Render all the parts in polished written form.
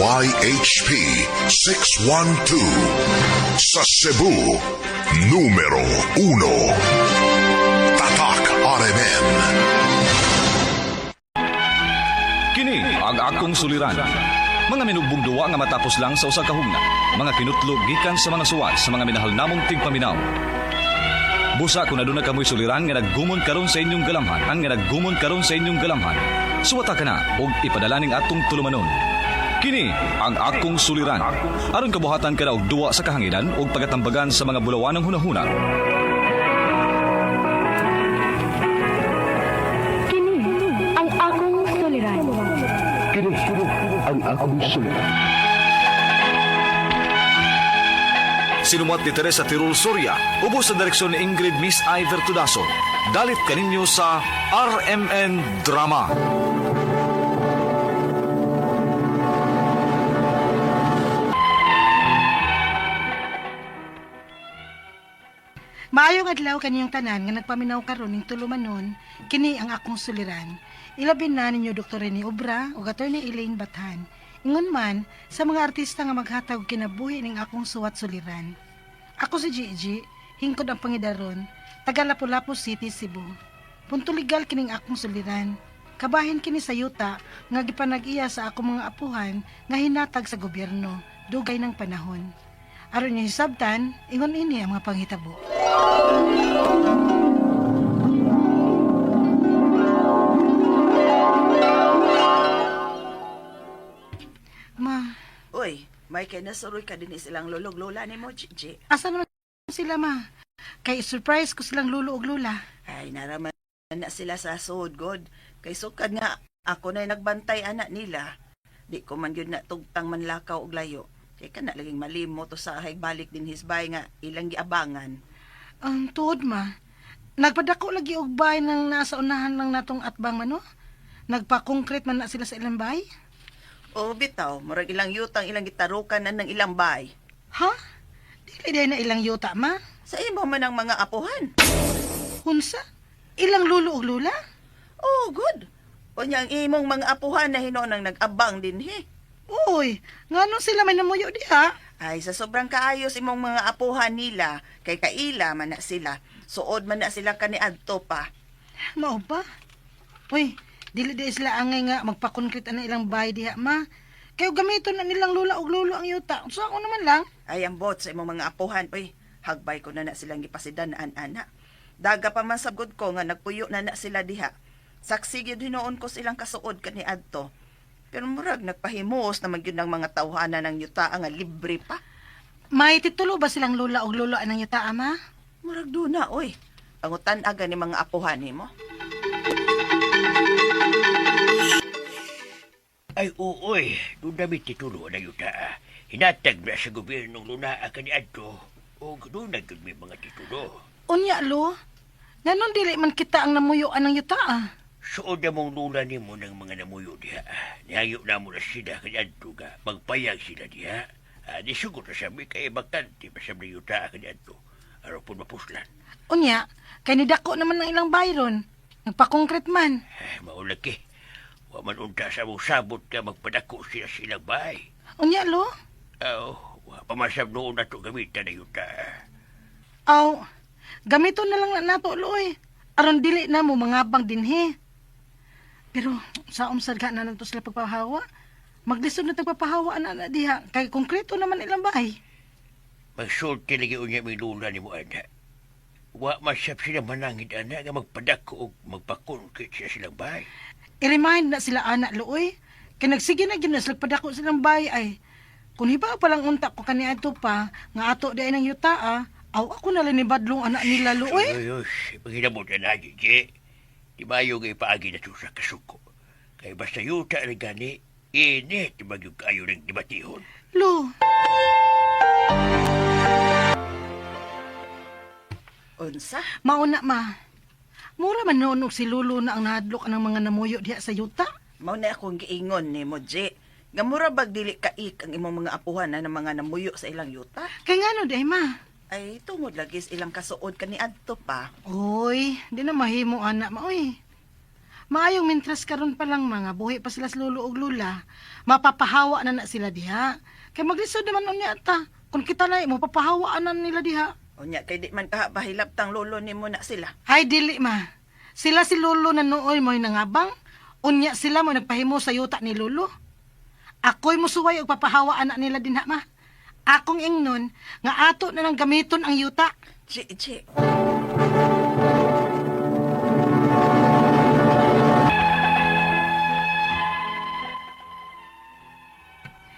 DYHP 612. Sa Cebu, numero 1. Tatak RMN. Kini ang akong suliran. Mga minugbong duwa nga matapos lang sa usa ka hugna. Mga kinutlog gikan sa mga suwat sa mga minahal namong tigpaminaw. Busa kung aduna kamoy suliran nga naggumon karon sa inyong galamhan, ang nga naggumon karon sa inyong galamhan. Suwata ka na og ipadala ning atong tulumanon. Kini ang akong suliran. Aron kabuhatan ka na og duwa sa kahanginan ug pagatambagan sa mga bulawanong hunahuna. Kini ang akong suliran. Kini ang akong suliran. Sinumuat ni Teresa Tirul Soria, ubos sa direksyon ni Ingrid Miss Iver Tudaso. Dalit kaninyo sa RMN Drama. Maayong adlaw kaniyong tanan nga nagpaminaw karon ning tulumanon, kini ang akong suliran. Ilabi na ninyo Dr. Rene Obra ug Attorney Elaine Bathan. Ingon man sa mga artista nga maghatag og kinabuhi ning akong suwat suliran. Ako si Gigi, hingkod ang pangidaron, taga Lapu-Lapu City, Cebu. Punto legal kining akong suliran. Kabahin kini sa yuta nga gipanag-iya sa akong mga apuhan nga hinatag sa gobyerno dugay ng panahon. Aron niyo hisabtan, ingon ini ang mga panghitabo. Ma, Uy, may kay nasuroy ka din silang lulog lola ni mo, Gigi. asa naman sila ma? Kay surprise ko silang lulo og lula. Ay, naraman na sila sa sud, god. Kay sukad nga, ako na'y nagbantay anak nila. Di ko man yun na tugtang manlakaw og layo. Kay kana laging malimo to sa ahay balik din hisbay nga ilang giabangan. Ang tuod ma. Nagpadako lagi og bay nang nasa unahan lang natong atbang man no? Nagpa-concrete man na sila sa ilang bay? O bitaw, murag ilang yutang ilang gitarukan na ng ilang bay. Ha? Dili day na ilang yuta ma. Sa imo man ang mga apuhan. Unsa? Ilang lulo og lula? Oh, good. Unya ang imong mga apuhan na hinuon ang nag-abang din he. Uy, ngano sila may namuyo diha? Ay, sa sobrang kaayos imong mga apuhan nila, kay kaila man na sila. Suod man na sila kaniadto pa. Mao ba? Uy, dili di sila angay nga magpa-concrete ana ilang bahay diha ma. Kayo gamiton na nilang lula og lulo ang yuta. So ako naman lang. Ay, ang bot sa imong mga apuhan. Uy, hagbay ko na na silang gipasidanaan, ana. Daga pa man sabgod ko nga nagpuyo na na sila diha. Saksi gyud hinuon ko silang kasuod kaniadto. Pero murag nagpahimuos na magyud ng mga tawhana ng yuta nga libre pa. May titulo ba silang lula og lulo anang yuta ama? Murag duna, oy. Pangutan aga ni mga apuhan nimo. Ay, ooy, doon namin titulo na yuta. Hinatag na sa gobyernong lunaa kaniadto. O doon na gyud may mga titulo. Unya lo. Nganon dili man kita ang namuyo anang yuta ah. Suod na mong lula nimo ng mga namuyo diha. Nihayo na mo na sila kaniadto ka. Magpayag sila diha. Ah, di sugot na sabi kay bakante pa sa yuta kaniadto. Aron po mapuslan. Unya, kay nidako naman ang ilang bayron. Nagpa-concrete man. Ay, maulaki. Wa man unta sa mong sabot ka magpadako sila silang bahay. Unya lo. Aw, wa pa man sab noon na to gamitan na yuta. Aw, gamiton na lang na nato lo oy. Aron dili na mo mangabang dinhi. Pero sa umsad ka na nato sila pagpahawa. Maglisod na tagpapahawa na na diha kay konkreto naman ilang bahay. Magsulti lagi unya may lula ni mo, ana. Wa man sab sila manangit, ana, nga magpadako og magpakonkret siya silang bahay. I-remind na sila anak looy. Kay nagsige na gyud na sila padako silang bahay ay. Kung hiba pa lang unta ko kaniadto pa nga ato di ay ng yuta ah, aw ako na lang ni badlong anak nila looy. Ay, ay, paghinamot na na, Gigi. Di ba yung ipaagi na to sa kasuko? Kay basta yuta rin gani, init magyug kayo ng dibatihon. Lo, Unsa? mauna ma. Mura man noon og si Lolo na ang nahadlok ang mga namuyo diha sa yuta. Mao na akong giingon nimo, G. Nga mura bag dili kaik ang imong mga apuhan na ng mga namuyo sa ilang yuta. Kay ngano di ay ma? Ay, tungod lagi sa ilang kasuod kaniadto pa. Oy, di na mahimo anak ma oy. Maayong mintras karon pa lang mga buhi pa sila sa lolo og lula. Mapapahawa na na sila diha. Kay maglisod naman unya ta. Kung kita na mo papahawaan na nila diha. Unya kay di man kaha bahilabtang lolo nimo na sila. Ay dili ma. Sila si lolo na nooy mo'y nangabang. Unya sila mo nagpahimo sa yuta ni lolo. Ako'y musuway og papahawaan na nila dinha ma. Akong ingnon nga ato na nang gamiton ang yuta. Chi, chi.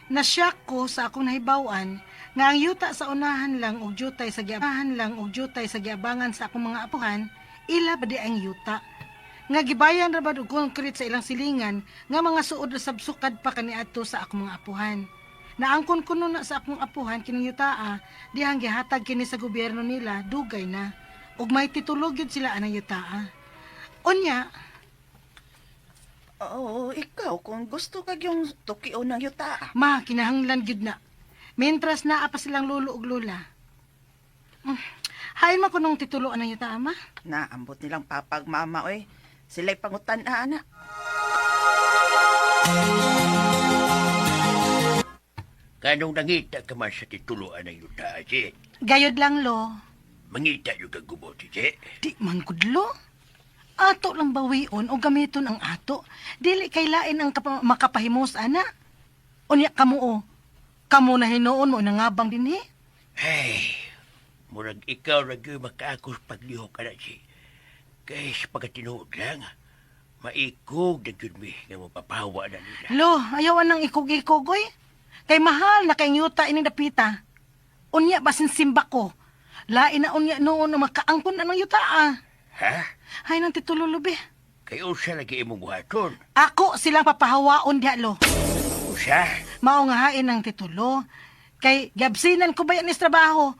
Nasyak ko sa akong nahibaw-an nga ang yuta sa unahan lang og jutay sa giabangan lang og jutay sa giabangan sa akong mga apuhan, ila ba di ang yuta. Nga gibayan ra bad og concrete sa ilang silingan nga mga suod ra sab sukad pa kaniadto sa akong mga apuhan. Naangkon kuno na sa akong apuhan kining yutaa, dihang gihatag kini sa gobyerno nila dugay na. Ug may titulo gyud sila anang yutaa. Unya, Oo, ikaw kung gusto kag yung tukio ng yuta. Ma, kinahanglan gyud na. Mentras naa pa silang lolo ug lola. Hain man kunong titulo anang yuta, ama. Na, ambot nilang papag mama oy. Sila'y pangutan ana. Kanong nangita ka man sa tituloan ng yuta, Che. Gayod lang lo. Mangita yung kang gubot, Che. Di man kudlo. Ato lang bawion o gamiton ang ato. Dili kay lain ang makapahimos ana. Unya kamo o. Kamo na hinuon mo nangabang dinhi. Hey, murag ikaw ra gyud makaakos paglihok ana, Che. Kay sa pagkatinuod lang, maikog na gyud mi nga mapapawa na nila. Lo, ayaw anang ikog-ikog oy. Kay mahal na kay yuta ining dapita. Unya basin simba ko. Lain na unya noon na makaangkon anang yuta ah. Ha? Hay nang titulo lubi. Kay usa lagi imong buhaton. Ako silang papahawaon diha lo. Usa? Mao nga hain ang titulo. Kay gabsinan ko ba yan is trabaho?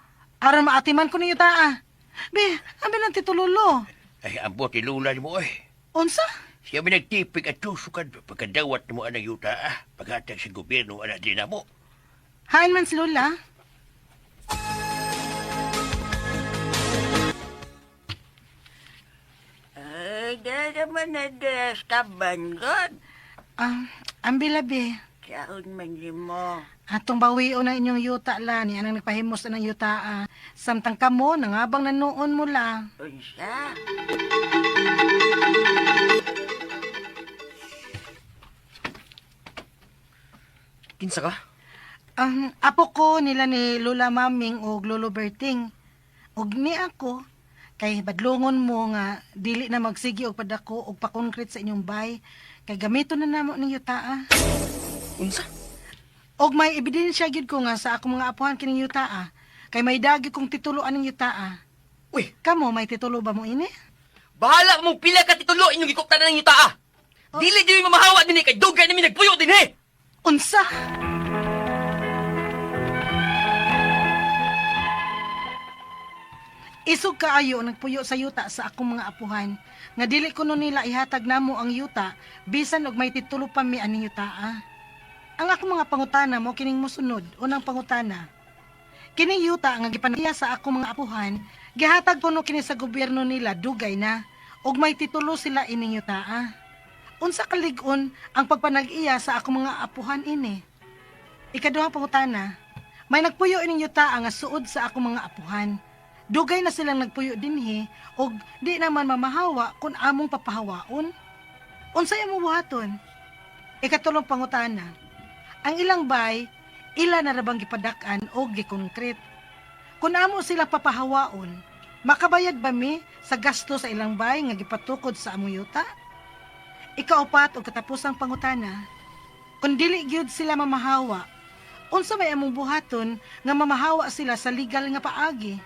Aron maatiman ko ni yuta ah. Be, abi ng titulo lo. Ay, ambot ni Lula nimo oy. Unsa? Siya may nagtipig at tusukan pagkadawat mo anang yuta ah. Paghatag sa gobyerno ana din mo. Hain man si Lola. Ay, da naman na des kaban god. Ah, ambi labi. Kaon man mo. Atong bawion ang inyong yuta la ni anang nagpahimos na ng yuta ah. Samtang kamo nangabang nanuon mo la. Unsa? Kinsa ka? Apo ko nila ni Lola Maming og Lolo Berting. Og ni ako kay badlongon mo nga dili na magsigi og padako og pakonkret sa inyong bay kay gamiton na namo ning yuta ah. Unsa? Og may ebidensya gyud ko nga sa akong mga apuhan kining yuta ah. Kay may dagi kong titulo aning yuta ah. Uy, Kamo may titulo ba mo ini? bahala mong pila ka titulo inyong gikuptan ng yuta ah. Dili gyud mi mamahawa dinhi kay dugay nami nagpuyo dinhi. Unsa? Isog kaayo nagpuyo sa yuta sa akong mga apuhan nga dili kuno nila ihatag namo ang yuta bisan og may titulo pa mi aning yuta ah. Ang akong mga pangutana mo kining mosunod. Unang pangutana. Kining yuta nga gipanagya sa akong mga apuhan, gihatag kuno kini sa gobyerno nila dugay na og may titulo sila ining yuta ah. Unsa kalig-on ang pagpanag-iya sa akong mga apuhan ini? Ikaduhang pangutana, may nagpuyo ining yuta nga suod sa akong mga apuhan. Dugay na silang nagpuyo dinhi og di naman mamahawa kung among papahawaon. Unsay among buhaton? Ikatulong pangutana, ang ilang bay, ila na rabang gipadak-an og gikonkret. Kung amo sila papahawaon, makabayad ba mi sa gasto sa ilang bay nga gipatukod sa among yuta? Ikaupat og katapusang pangutana, kung dili gyud sila mamahawa, unsa may among buhaton nga mamahawa sila sa legal nga paagi?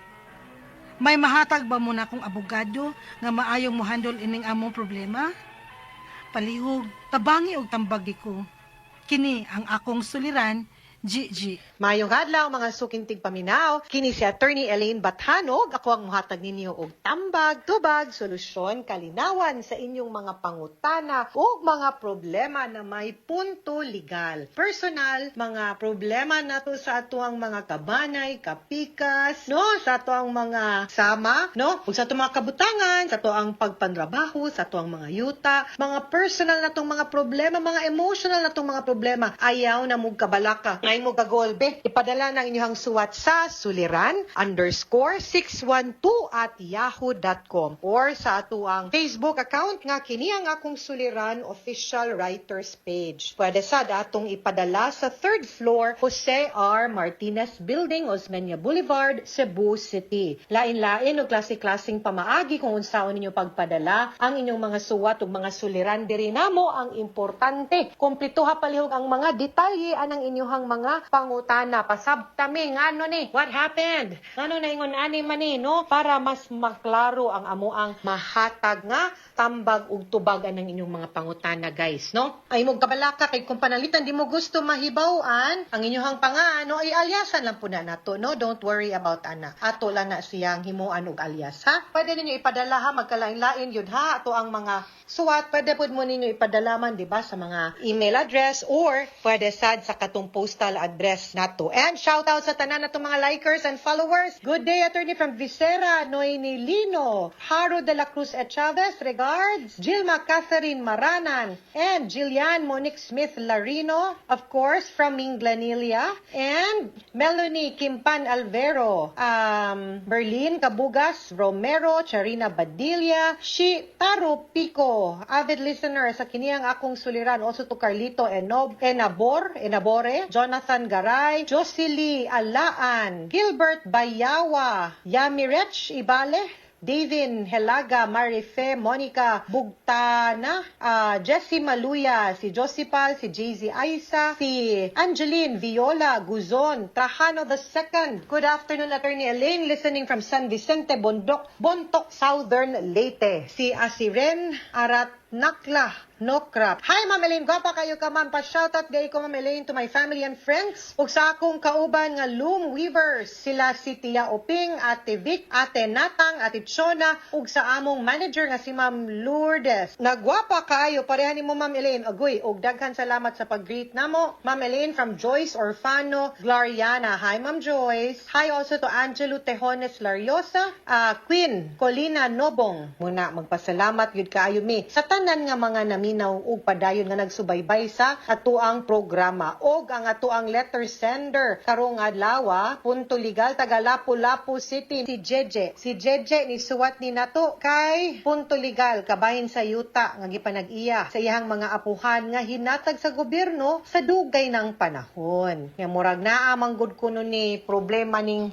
May mahatag ba mo na kong abogado nga maayong mohandle ining among problema? Palihog, tabangi og tambagi ko. Kini ang akong suliran GG. Maayong adlaw, mga suking tigpaminaw. Kini si Attorney Elaine Bathanog. Ako ang muhatag ninyo og tambag, tubag, solusyon, kalinawan sa inyong mga pangutana o mga problema na may punto legal. Personal, mga problema nato sa atuang mga kabanay, kapikas, no? Sa atuang mga sama, no? Ug sa atong mga kabutangan, sa atuang pagpanrabaho, sa atuang mga yuta, mga personal natong mga problema, mga emotional natong mga problema. Ayaw na mong kabalaka. Ngay mo kagolbe. Ipadala ng inyong suwat sa suliran_612@yahoo.com or sa atuang Facebook account nga kini ang Akong Suliran Official Writers Page. Pwede sad atong ipadala sa third floor, Jose R. Martinez Building, Osmeña Boulevard, Cebu City. Lain-lain og klase-klaseng pamaagi kung unsaon ninyo pagpadala ang inyong mga suwat ug mga suliran diri namo. Ang importante, kumpletuha palihog ang mga detalye anang inyong mga pangutana. Pasabtami ngano ni, what happened, ngano na ingon ani man ni, no, para mas maklaro ang amoang mahatag nga tambag ug tubag anang inyong mga pangutana, guys, no? Ay mo kabalaka kay kung panalitan di mo gusto mahibaw-an ang inyong pangan, no, ay alyasan lang po na nato, no? Don't worry about ana, ato lang na siyang himuan og alias, ha? Pwede ninyo ipadala, ha, magkalain-lain yun, ha, ato ang mga suwat. Pwede pud mo ninyo ipadala man, di ba, sa mga email address or pwede sad sa katong postal address nato. And shout out sa tanan natong mga likers and followers. Good day, attorney, from Visera Noemi Lino, Haro de la Cruz Echavez, regards Gilma Catherine Maranan and Jillian Monique Smith Larino, of course, from Minglanilla, and Melanie Kimpan Alvero, Berlin Cabugas Romero, Charina Badilla, Shi Taro Pico, avid listener sa kini ang Akong Suliran, also to Carlito Enob, Enabor, Enabore, Jonathan Garay, Josely Alaan, Gilbert Bayawa, Yamirech Ibale, Davin Helaga, Marife, Monica Bugtana, Jessie Maluya, si Josipal, si Jay-Z Aisa, si Angeline Viola Guzon, Trajano the Second. Good afternoon, Attorney Elaine, listening from San Vicente, Bondok, Bontoc, Southern Leyte. Si Asiren Arat Nakla Nokrap. Hi, Ma'am Elaine. Gwapa kayo ka, ma'am. Pa-shoutout gay ko, Ma'am Elaine, to my family and friends. Ug sa akong kauban nga Loom Weavers. Sila si Tia Oping, Ate Vic, Ate Natang, Ate Chona, ug sa among manager nga si Ma'am Lourdes. Nagwapa kaayo. Pareha ni mo, Ma'am Elaine. Agoy. Ug daghan salamat sa pag-greet namo. Ma'am Elaine, from Joyce Orfano Gloriana. Hi, Ma'am Joyce. Hi also to Angelo Tejones Lariosa, Queen Colina Nobong. Muna, magpasalamat gyud kaayo mi sa tanan nga mga naminaw ug padayon nga nagsubaybay sa atuang programa og ang atuang letter sender karong adlaw, Punto Legal, taga Lapu-Lapu City, si Jeje. Si Jeje ni suwat ni nato kay Punto Legal kabahin sa yuta nga gipanag-iya sa iyang mga apuhan nga hinatag sa gobyerno sa dugay ng panahon. Nga murag naa man gud kuno ni problema ning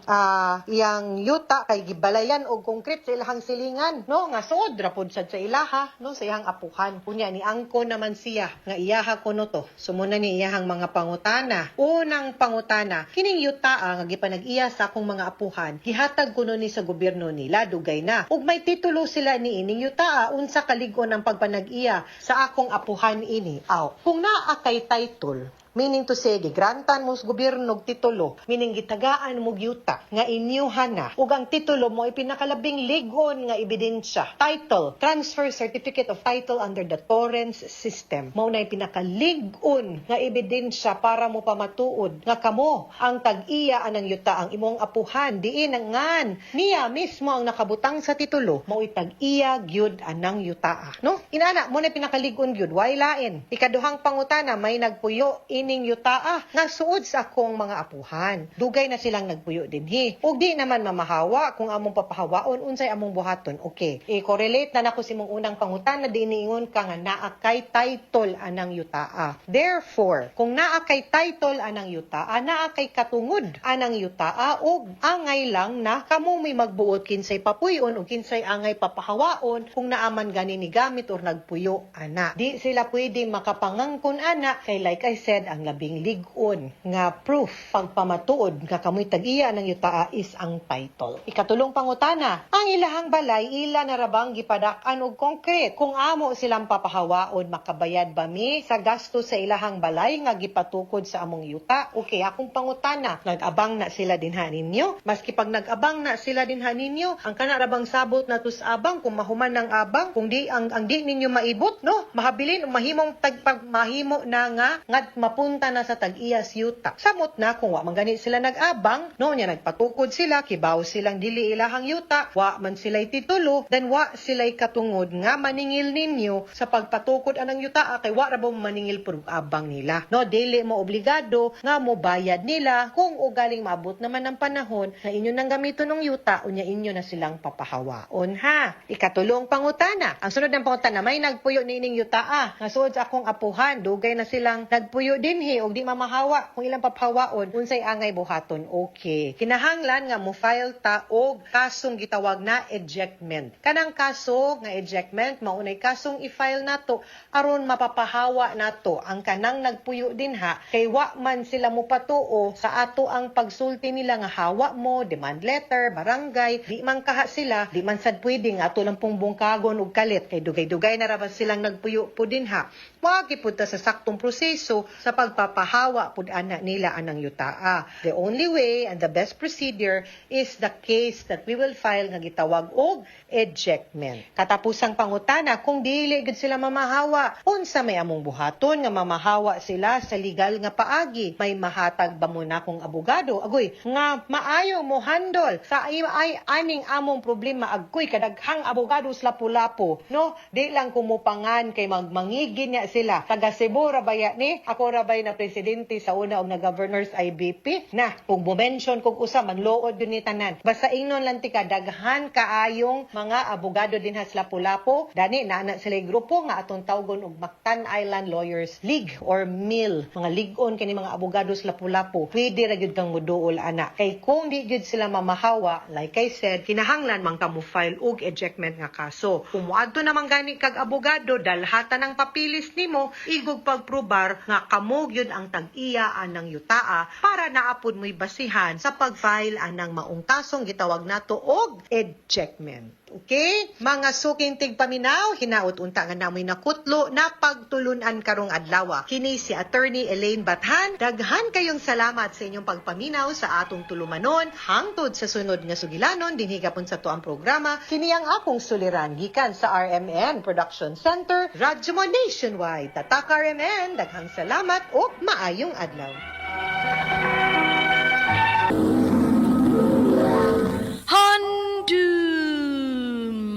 iyang yuta kay gibalayan og concrete sa ilahang silingan, no, nga suod ra pud sad sa ilaha, no, sa iyang apuhan. Unya ni angko naman siya nga iyaha kuno to. So muna ni iyahang mga pangutana. Unang pangutana, kining yuta nga gipanag-iya sa akong mga apuhan, gihatag kuno ni sa gobyerno nila dugay na. Ug may titulo sila ni ining yuta, unsa kalig-on ang pagpanag-iya sa akong apuhan ini? Aw, kung naa kay title, meaning to say, gigrantan mo sa gobyerno og titulo, meaning gitagaan mo yuta nga inyuhan na, ug ang titulo mo ipinakalabing ligon nga ebidensya. Title, transfer certificate of title under the Torrens system. Mao na pinakalig-on nga ebidensya para mo pamatuod nga kamo ang tag-iya anang yuta, ang imong apuhan, diin ang ngan niya mismo ang nakabutang sa titulo, mao'y tag-iya gyud anang yuta. No? Inana, mo na pinakalig-on gyud, way lain. Ikaduhang pangutana, may nagpuyo ining yutaa nga suod sa akong mga apuhan. Dugay na silang nagpuyo dinhi. Ug di naman mamahawa kung among papahawaon, unsay among buhaton? Okay. I-correlate na nako sa imong unang pangutana, niingon ka nga naa kay title anang yutaa. Therefore, kung naa kay title anang yutaa, naa kay katungod anang yutaa ug angay lang na kamo may magbuot kinsay papuyon ug kinsay angay papahawaon kung naaman gani ni gamit or nagpuyo ana. Di sila pwede makapangangkon ana kay, like I said, ang ang labing lig-on nga proof pagpamatuod nga kamoy tag-iya ng yutaa is ang title. Ikatulong pangutana, ang ilahang balay ila na rabang gipadak-an og concrete. Kung amo silang papahawaon, makabayad ba mi sa gasto sa ilahang balay nga gipatukod sa among yuta? Okay, akong pangutana, nag-abang na sila dinha ninyo? Maski pag nag-abang na sila dinha ninyo, ang kana ra bang sabot na tus abang kung mahuman ng abang, kung di ang di ninyo maibot, no? Mahabilin o mahimong tagpag mahimo na nga ngad mapunta na sa tag-iyas yuta. Samot na kung wa man gani sila nag-abang, no, nya nagpatukod sila, kibaw silang dili ilahang yuta, wa man sila'y titulo, then wa sila'y katungod nga maningil ninyo sa pagpatukod anang yuta ah, kay wa ra ba mo maningil pud abang nila. No, dili mo obligado nga mo bayad nila kung ugaling maabot naman ang panahon na inyo nang gamiton ng yuta unya inyo na silang papahawaon ha. Ikatulong pangutana. Ang sunod ng pangutana, may nagpuyo niining yuta ah. Nga suod sa akong apuhan, dugay na silang nagpuyo dinhi og di mamahawa kung ilang papahawaon unsay angay buhaton. Okay. Kinahanglan nga mo file ta og kasong gitawag na ejectment. Kanang kaso nga ejectment maunay kasong i-file nato aron mapapahawa nato ang kanang nagpuyo dinha kay wa man sila mopatuo sa ato ang pagsulti nila nga hawa mo, demand letter, barangay, di man kaha sila, di man sad pwede nga ato lang pong bungkagon og kalit kay dugay-dugay na ra ba silang nagpuyo po dinha. Moagi pud ta sa saktong proseso sa pagpapahawa pud ana nila anang yutaa. The only way and the best procedure is the case that we will file nga gitawag og ejectment. Katapusang pangutana kung dili gud sila mamahawa, unsa may among buhaton nga mamahawa sila sa legal nga paagi? May mahatag ba mo na kung abogado? Agoy, nga maayo mo handle sa ay, ay aning among problema agkoy kadaghang abogado sa Lapu-Lapu, no? Di lang kumupangan kay magmangigin niya sila. Taga Cebu ra baya ni, ako ra bay na presidente sa una og na governors IBP na kung mo-mention kog usa manlood yun ni tanan. Basta ingnon lang tika daghan kaayong mga abogado dinha sa Lapu-Lapu. Dani naa na sila grupo nga atong tawgon og Mactan Island Lawyers League or MIL. Mga lig-on kini mga abogado sa Lapu-Lapu. Pwede ra gyud kang moduol ana. Kay kung di gyud sila mamahawa, like I said, kinahanglan man ka mo file og ejectment nga kaso. Kung moadto naman gani kag abogado, dalhata ng papilis nimo, igog pagprobar nga kamo gyud ang tag-iya anang yutaa para naapod mo'y basihan sa pag-file anang maong kasong gitawag nato og ejectment. Okay? Mga suking tigpaminaw, hinaot unta nga namoy nakutlo na pagtulunan karong adlaw. Kini si Attorney Elaine Bathan. Daghan kayong salamat sa inyong pagpaminaw sa atong tulumanon. Hangtod sa sunod nga sugilanon, dinhi gapon sa tuang programa. Kini ang akong suliran gikan sa RMN Production Center, Radyo Mo Nationwide. Tatak RMN, daghang salamat ug maayong adlaw.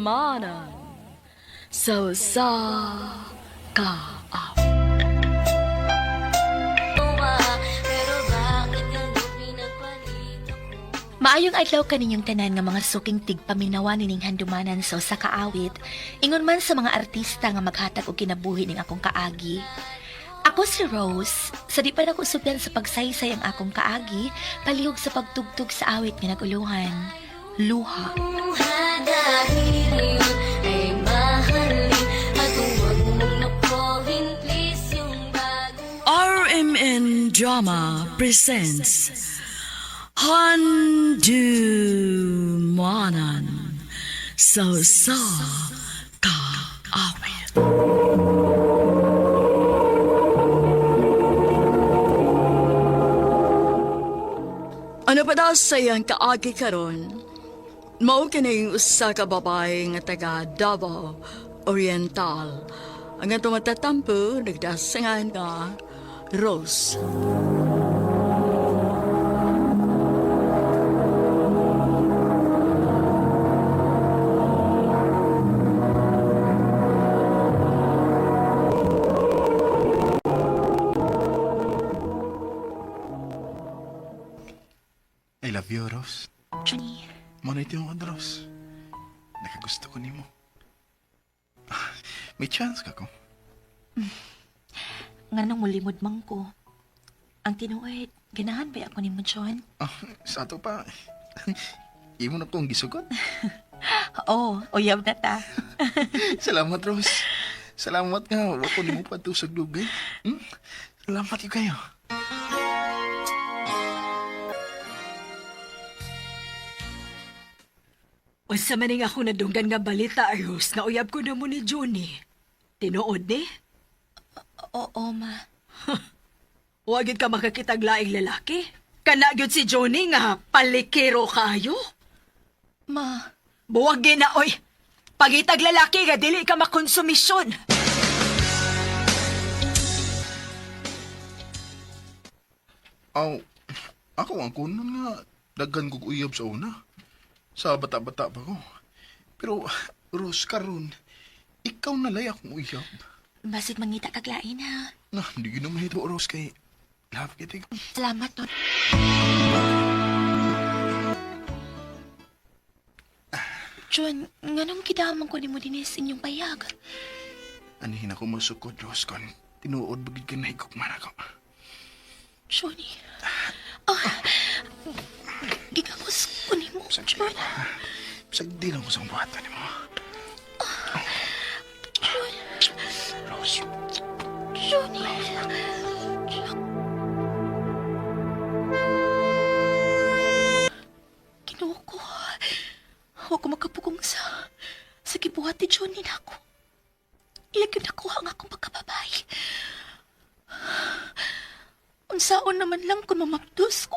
Handumanan sa usa ka awit. Maayong adlaw kaninyong tanan nga mga suking tigpaminawa nining handumanan sa usa ka awit, ingon man sa mga artista nga maghatag og kinabuhi ning akong kaagi. Ako si Rose, sa di pa nako usupyan sa pagsaysay ang akong kaagi, palihog sa pagtugtog sa awit nga naguluhan. Luha. RMN Drama presents Handumanan sa usa ka awit. Ano pa daw sa iyang kaagi karon? Mao kining usa ka babae nga taga Davao Oriental. Ang atong matatampo nagdasingan nga Rose. I love you, Rose. Johnny, Mo na ito yung Rose. Nakagusto ko nimo. May chance ka ko. nganong mulimod man ko. Ang tinuod, ganahan ba ako nimo, John? Ah, sa ato pa. Imo na kong gisugot. Oo, uyab na ta. Salamat, Rose. Salamat nga. Wa ko nimo patusag dugay. Salamat yun kayo. Unsa man ning ako nadunggan nga balita, Rose, nga uyab ko na mo ni Johnny. Tinuod ni? Oo, ma. Wa gyud ka makakitag laing lalaki. Kana gyud si Johnny nga palikero kayo. Ma, Buwag gyud na oy. Pagitag lalaki nga dili ka makonsumisyon. Aw, ako ang kunon nga daghan kog uyab sa una. Sa bata-bata pa ko. Pero, Rose, karon, ikaw na lay akong uyab. basig mangita kag lain ha. Na, hindi yun naman ito, Rose, kay love kita. Salamat no. John, nganong kidamang ko nimo dinhi sa inyong payag? Anihin ako masukod, Rose, kon tinuod bagid ka na higugman ako. Johnny. Ah, gigamos ko nimo, John. Bisag di lang ko sa buhatan nimo. John. Rose. Johnny. Ginoo ko. Huwag ko makapugong sa gibuhat ni Johnny nako. Iya gyud nakuha ang akong pagkababay. Unsaon naman lang kung mamapdos ko.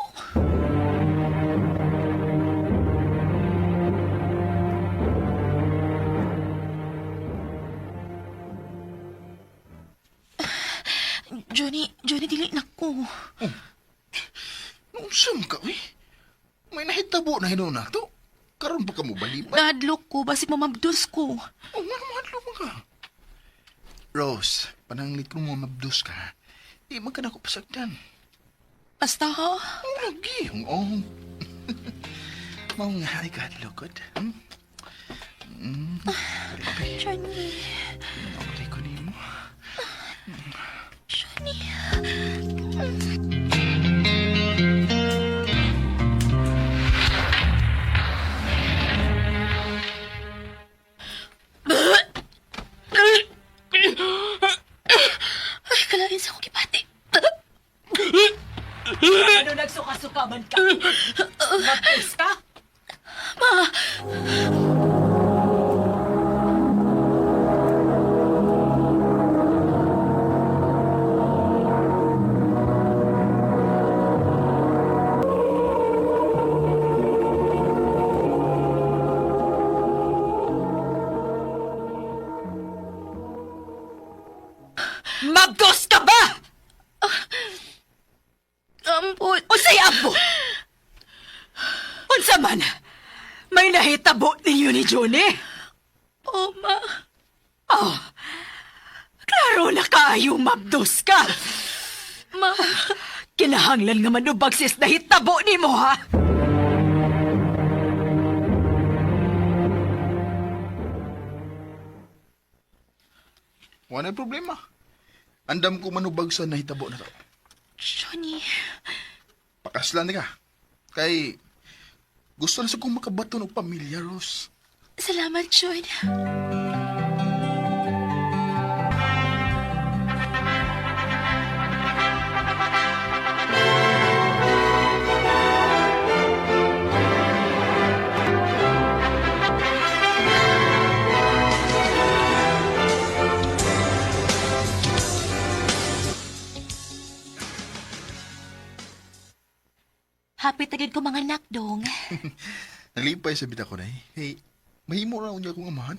Johnny, Johnny, dili na ko. Unsa man ka, uy? May nahitabo na hinuon na to. Karon pa ka mo balipan. Nahadlok ko, basig mamabdos ko. Oh, nga mahadlok man ka. Rose, pananglit ko mo mabdos ka. Di man ka na ko pasagdan. Basta ha? Oh, lagi. Oh. Mao nga ay kahadlokod. Hmm? Johnny, Okay ko nimo. Johnny. Ay, kalain sa akong gibati. Ano nagsuka-suka man ka? Mapus ka? Ma! Mabdos ka ba? Ampot. Unsay ampo? Unsa man? May nahitabo ninyo ni Johnny? Oh, ma. Oh, klaro na kaayo mabdos ka. Ma. Kinahanglan nga manubag sis nahitabo nimo ha? Wala problema. Andam ko manubag sa nahitabo na to. Johnny. Pakaslan ka. Kay gusto na sa kong makabaton og pamilya, Rose. Salamat, John. Happy tagid ko mga anak dong. Nalipay sa bita ko na eh. Hey, mahimo ra unya akong amahan.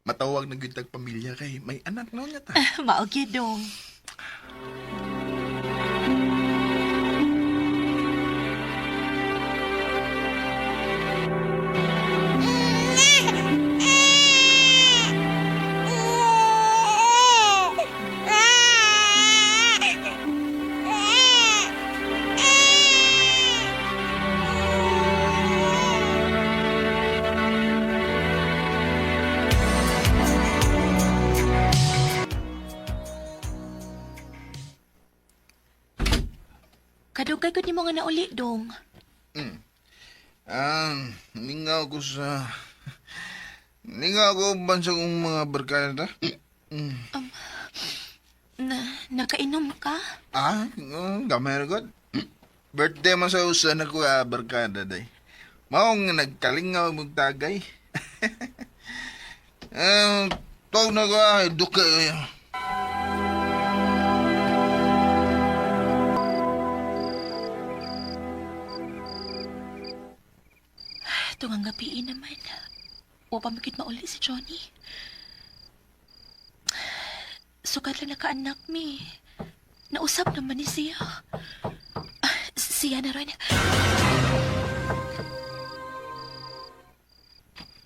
Matawag na gyud tag pamilya kay may anak na unya ta. Mao gyud dong. Kadugay ko nimo nga nauli dong. Ah, ningaw ko sa ningaw ko uban sa kong mga barkada. Na, Nakainom ka? Ah, gamay ra gud. Birthday man sa usa na ko ah, barkada day. Maong nagkalingaw mong tagay. Eh, tawag na ko ah, duka. Eh. Tungang gabiin naman. Wa pa makit mauli si Johnny. Sukat lang nakaanak mi. Nausap naman ni siya. Ah, siya na rin.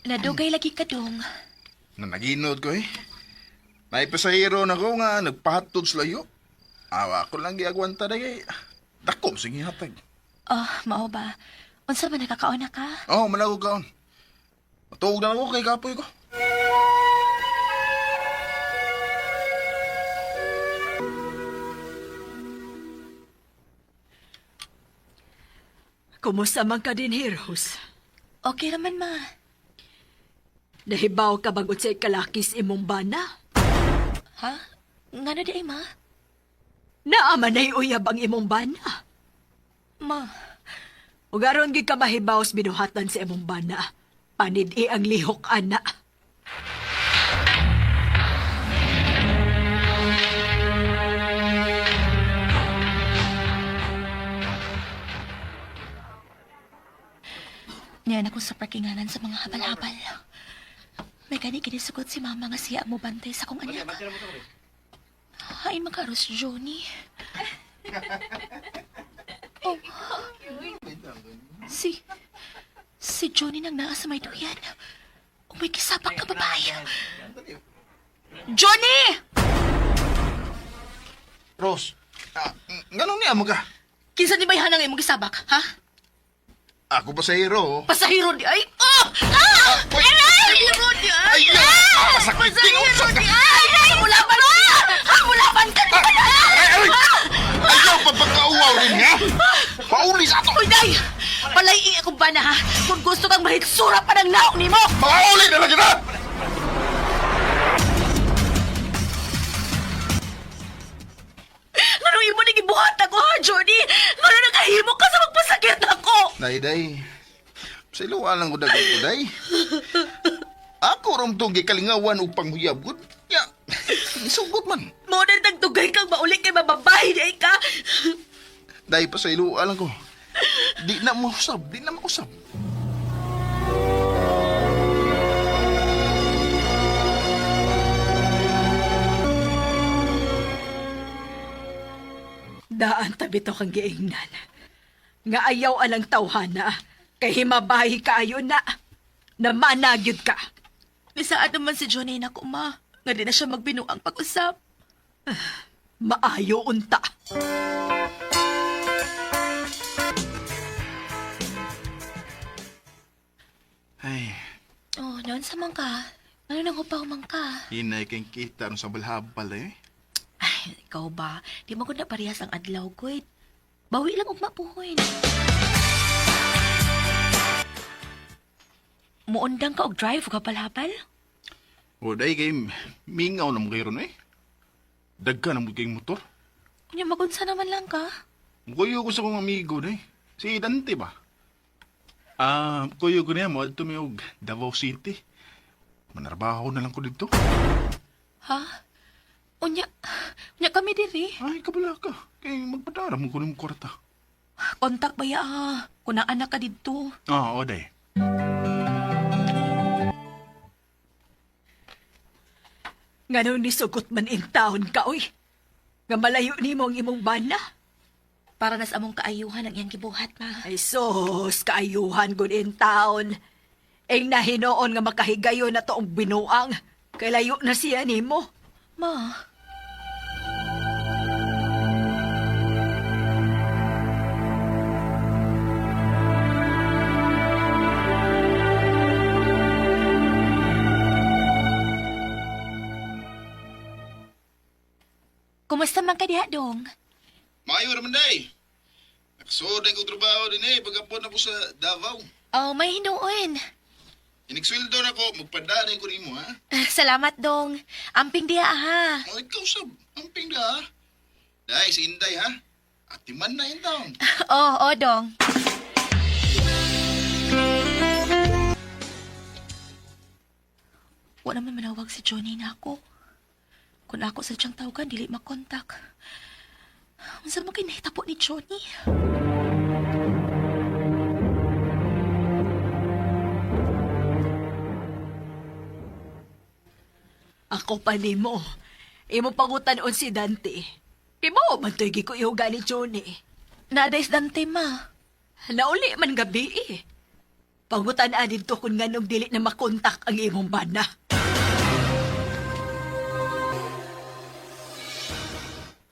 Nadugay lagi ka dong. Na naginod ko eh. May pasahero na ko nga nagpahatod sa layo. Awa ko lang giagwanta na kay. Dako, sige hatag. Oh, mao ba? Unsa man nakakaon na ka? Oh, malago kaon. Matuog na ako kay kapoy ko. Kumusta man ka din, Heroes? Okay raman ma. Nahibaw ka bang unsay kalakis imong bana? Ha? Ngano di ay ma? Naa man nay uyab ang imong bana. Ma, Ug aron gid ka mahibaw sa binuhatan sa imong bana. Panid-i ang lihok ana. niyan ako sa parkinganan sa mga habal-habal. May gani kinisugot si mama nga siya mo bantay sa akong anak. Hain makaros, Johnny. Oh. Si... Si Johnny nang naa sa may duyan. O may kisapak ka babae. Johnny! Rose, ah, ganun niya mo ka? Kinsa ni bayhanang imong gisabak, ha? Ako pasahero. Oh. Pasahero di ay! Oh! Ah! Uy! Pasahero di ay! Ay, ah! Pasakit! Pasahero di ay! Hamulaban ka! Hamulaban ka! Ay, ay! Ayaw pa pagkauwaw rin ha? Pauli sa ato! Uy, day! Palay akong bana ha! Kung gusto kang mahitsura pa ng naong nimo! Pauli na lang kita! Ngano imo ning gibuhat ako ha, Johnny? Ngano nakahimo ka sa magpasakit nako? Day, day. Sa iluwa lang ko dagat ko, day. Ako rom tong gikalingawan og panghuyab gud. Ya, sugot man. Mo na nagdugay kang mauli kay mababae day ka. Day pa sa iluwa lang ko. Di na mo usab, di na mausab. Daan tabi to kang giingnan. Nga ayaw alang tawhana, kay himabahi kaayo na. Namanagyod ka. Nisaad naman si Johnny nako ma. Nga di na siya magbinuang pag-usap. Maayo unta. Ay, Oh, noon sa man ka. Ano nang hupaw man ka? hinay kang kita ron sa balhabal eh. Ay, ikaw ba? Di mo ko na parehas ang adlaw, good. Bawi lang ugma puhon. Muundang ka og drive ka palhabal? O day kay mingaw na mo kayo ron eh. Dagka na mo kayong motor. Unya magunsa naman lang ka. Kuyo ko sa kong amigo day. Si Dante ba? Ah, kuyo ko niya mo adto mi og Davao City. Manarbaho na lang ko dito. Ha? Unya, unya kami diri. Ay, kabala ka. Kay magpadara mo ko ng kwarta. Kontak ba ya ha? Kung anak ka didto. Ah, o day. Ngano nisugot man in taon ka, oy. Nga malayo nimo ang imong bana. Para nas among kaayuhan ang iyang gibuhat, ma. Ay sus, kaayuhan gud in taon. Ing nahinoon nga makahigayon na toong binuang. Kay layo na siya nimo. Ma, kumusta man ka diha, dong? Maayo raman day. Nakasuod ang kong trabaho din eh. Pagkapon ako sa Davao. Oh, may hinuon. Inigsweldo na ko, magpadaan ko nimo ha. Salamat, dong. Amping diha, ha. O ikaw sab, amping da ha. Day, si Inday ha? Atiman na in town. Oh, oh, dong. Wala man manawag si Johnny na ako. Kung ako sa siyang tawagan, dili makontak. Unsa man kay nahitabo ni Johnny? Ako pa nimo. Imo pangutan-on si Dante. Imo man to'y ko ihuga ni Johnny. Nadays Dante, ma. Nauli man gabi eh. Pangutan-an dito kung nganong dili na makontak ang imong bana.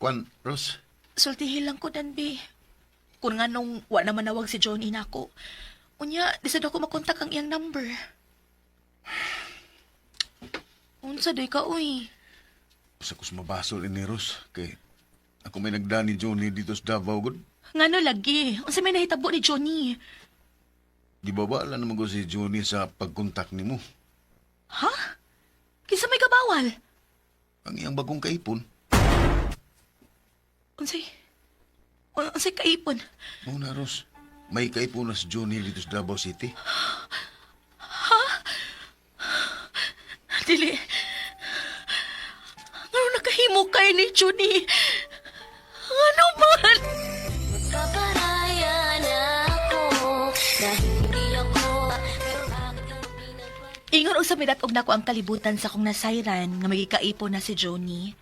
Kwan, Ros. Sultihin lang ko, Danby. Kung nga nung wa na manawag si Johnny na ako. Unya, di sad ako makontak ang iyang number. Unsa day ka, uy? Sa kus mabasol ini, Ros. Kay ako may nagda ni Johnny dito sa Davao, gud. Ngano lagi? Unsa may nahitabo ni Johnny? Di ba ba naman ko si Johnny sa pagkontak nimo? Ha? Kinsa may gabawal? Ang iyang bagong kaipon. Unsay? Unsay kaipon? Mao na, Ros. May kaipon na si Johnny dito sa Davao City. Dili. Ngano nakahimo kay ni Johnny? Ngano man? Ingon usab midat-og nako ang kalibutan sa akong nasayran nga magikaipon na si Johnny.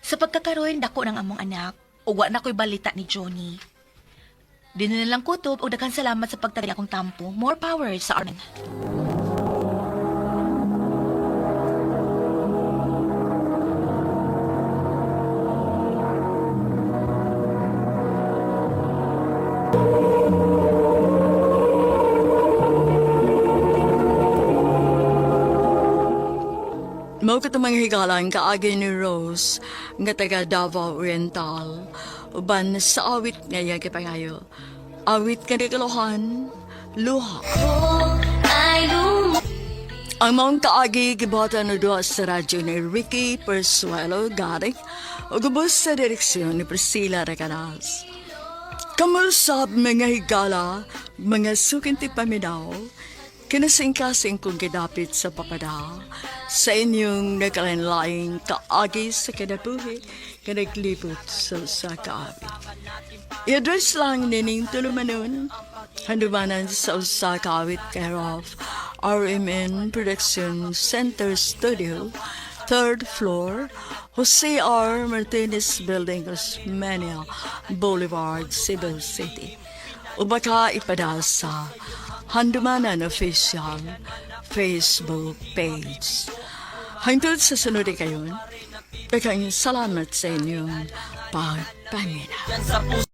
Sa pagkakaroon dako ng among anak, ug wa na ko'y balita ni Johnny. Di na lang kutob og daghan salamat sa pagtali akong tampo. More power sa Armen. Mao kato mga higalan kaagi ni Rose nga taga Davao Oriental. Uban sa awit nga iyang gipangayo. Awit nga nagalohan, luha. Ang maong kaagi gibuhatan og duha sa radyo ni Ricky Persuelo Garik ug ubos sa direksyon ni Priscilla Recanas. Kamusab mga higala, mga sukinti paminaw, kinasingkasing kong gidapit sa papada, sa inyong nagkalanlaing kaagi sa kinabuhi, nga naglibot sa usa ka awit. I-address lang nining tulumanon, handumanan sa usa ka awit care of RMN Production Center Studio, third floor, Jose R. Martinez Building, Osmeña Boulevard, Cebu City. O baka ipadala sa Handumanan Official Facebook page. Hangtod sa sunod kayon, daghang salamat sa inyong pagpaminaw.